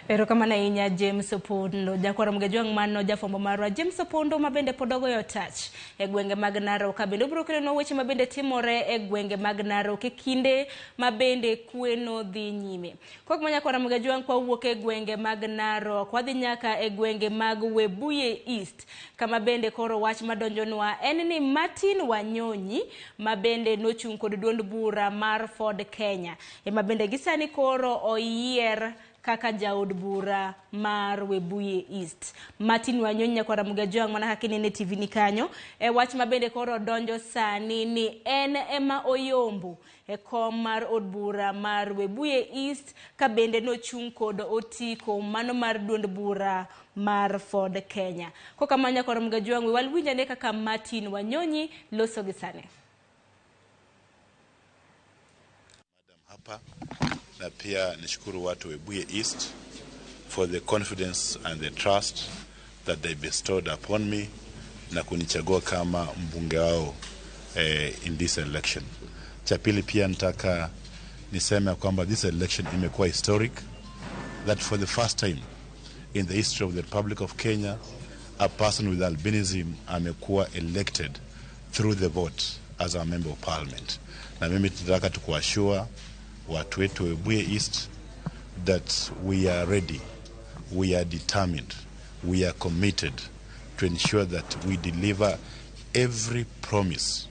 Erokamano ahinya James Opondo. Jakwaro Mgejwang' mano jafwambo marwa James Opondo ma bende pod ogoyo tach e gwenge mag Narok ka bende obiro kelonwa weche ma bende timore e gwenge mag Narok e kinde ma bende kweno dhi nyime. Kok ma nyakwara Mgejwang' kwawuok e gwenge mag Narok wadhi nyaka e gwenge mag Webuye East kama bende koro wach madonjonwa en ni Martin Wanyonyi ma bende nochung' kod duond bura mar Ford Kenya ema bende gisani koro oyier kaka jaod bura mar Webuye East. Martin Wanyonyi nyakwara Mugajwang' mana kaka inene e TV ni kanyo. E wach ma bende koro donjo sani ni en ema oyombo e kom mar od bura mar Webuye East ka bende nochung' kod otiko mano mar duond bura mar Ford Kenya. Kokamano nyakwara Mugajwang' we walwinj ane kaka Martin Wanyonyi loso gi sani. Hapa na pia nishukuru watu Webuye East for the confidence and the trust that they bestowed upon me na kunichagua kama mbunge wao in this election. Cha pili pia nataka niseme kwamba this election imekuwa historic, that for the first time in the history of the Republic of Kenya a person with albinism amekuwa elected through the vote as a member of parliament. Na mimi tunataka tukuashua watu wetu Webuye East that we are ready, we are determined, we are committed to ensure that we deliver every promise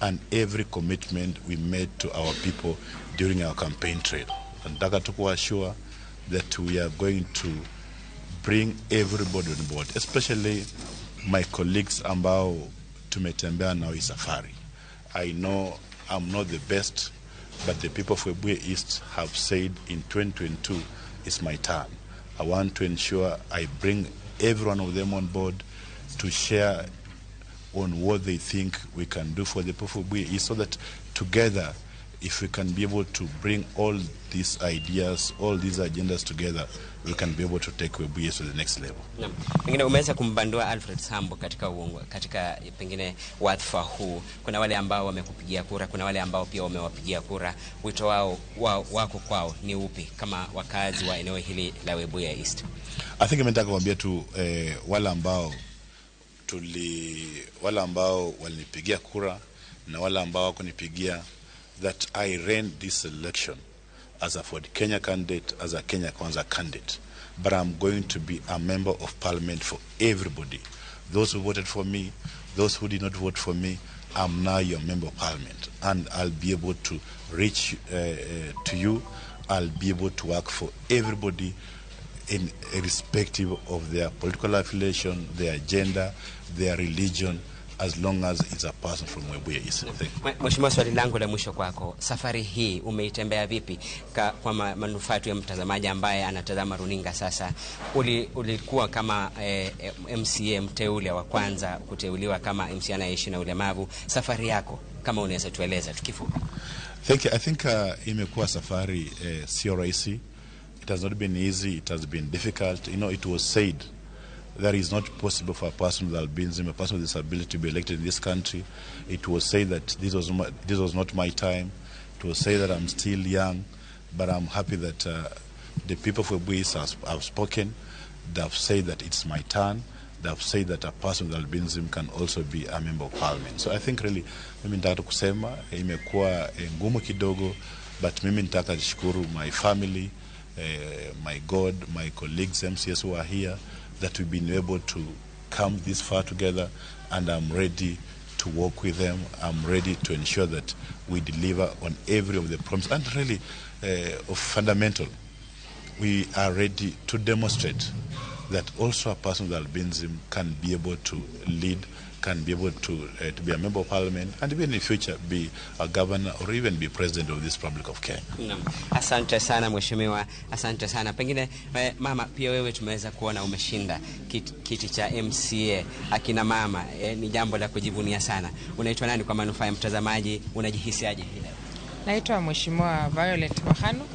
and every commitment we made to our people during our campaign trail. Nataka tukuashua that we are going to bring everybody on board, especially my colleagues ambao tumetembea nao hii safari. I know I'm not the best, but the people of Webuye East have said in 2022 it's my turn. I want to ensure I bring every one of them on board to share on what they think we can do for the people of Webuye East, so that together, if we can be able to bring all these ideas, all these agendas together, we can be able to take Webuye to the next level. Naam. Pengine umeweza kumbandua Alfred Sambo katika uongo, katika pengine wadhifa huu. Kuna wale ambao wamekupigia kura, kuna wale ambao pia wamewapigia kura. Wito wao, wako kwao ni upi kama wakazi wa eneo hili la Webuye East? I think nataka kuambia tu wale ambao walinipigia kura na wale ambao hawakunipigia, that I ran this election as a Ford Kenya candidate, as a Kenya Kwanza candidate. But I'm going to be a member of parliament for everybody. Those who voted for me, those who did not vote for me, I'm now your member of parliament. And I'll be able to reach to you. I'll be able to work for everybody in irrespective of their political affiliation, their gender, their religion, as long as it's a person from Webuye East. Thank you. Mheshimiwa, swali langu la mwisho kwako, safari hii umeitembea vipi kwa manufaa ya mtazamaji ambaye anatazama runinga sasa? Ulikuwa kama MCA mteule wa kwanza kuteuliwa kama MCA anayeishi na ulemavu. Safari yako kama unaweza tueleza tukifupi. Thank you. I think imekuwa safari sio rahisi. It has not been easy. It has been difficult. It was said that it's not possible for a person with albinism, a person with disability to be elected in this country. It was said that this was not my time. It was said that I'm still young, but I'm happy that the people of Webuye East have spoken. They have said that it's my turn. They have said that a person with albinism can also be a member of parliament. So I think really, mimi nitaka kusema imekuwa ngumu kidogo, but mimi nitaka kushukuru my family, my God, my colleagues, MCS who are here, that we've been able to come this far together, and I'm ready to work with them. I'm ready to ensure that we deliver on every of the promises, and really of fundamental, we are ready to demonstrate that also a person with albinism can be able to lead, can be able to be a member of parliament, and even in the future be a governor or even be president of this Republic of Kenya. Naam. Asante sana mheshimiwa, asante sana. Pengine mama, pia wewe tumeweza kuona umeshinda kiti cha MCA. Akina mama ni jambo la kujivunia sana. Unaitwa nani kwa manufaa ya mtazamaji? Unajihisiaje hii leo? Naitwa Mheshimiwa Violet Mahanu.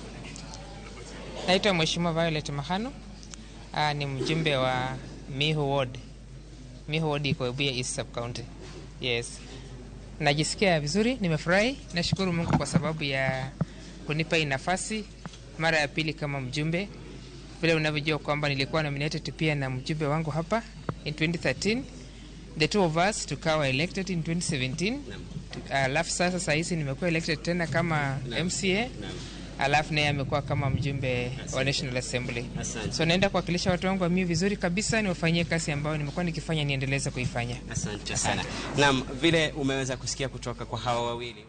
Naitwa Mheshimiwa Violet Mahanu. Ni mjumbe wa Mihu Ward. Mihu Ward iko Webuye East Sub County. Yes. Najisikia vizuri, nimefurahi. Nashukuru Mungu kwa sababu ya kunipa hii nafasi mara ya pili kama mjumbe. Vile unavyojua kwamba nilikuwa nominated pia na mjumbe wangu hapa in 2013. The two of us tukawa elected in 2017. Alafu sasa saa hizi nimekuwa elected tena kama MCA. Alafu naye amekuwa kama mjumbe wa National Assembly. Asante. So naenda kuwakilisha watu wangu wa Mihu vizuri kabisa, niwafanyie kazi ambayo nimekuwa nikifanya, niendeleze kuifanya. Asante sana. Naam, vile umeweza kusikia kutoka kwa hawa wawili.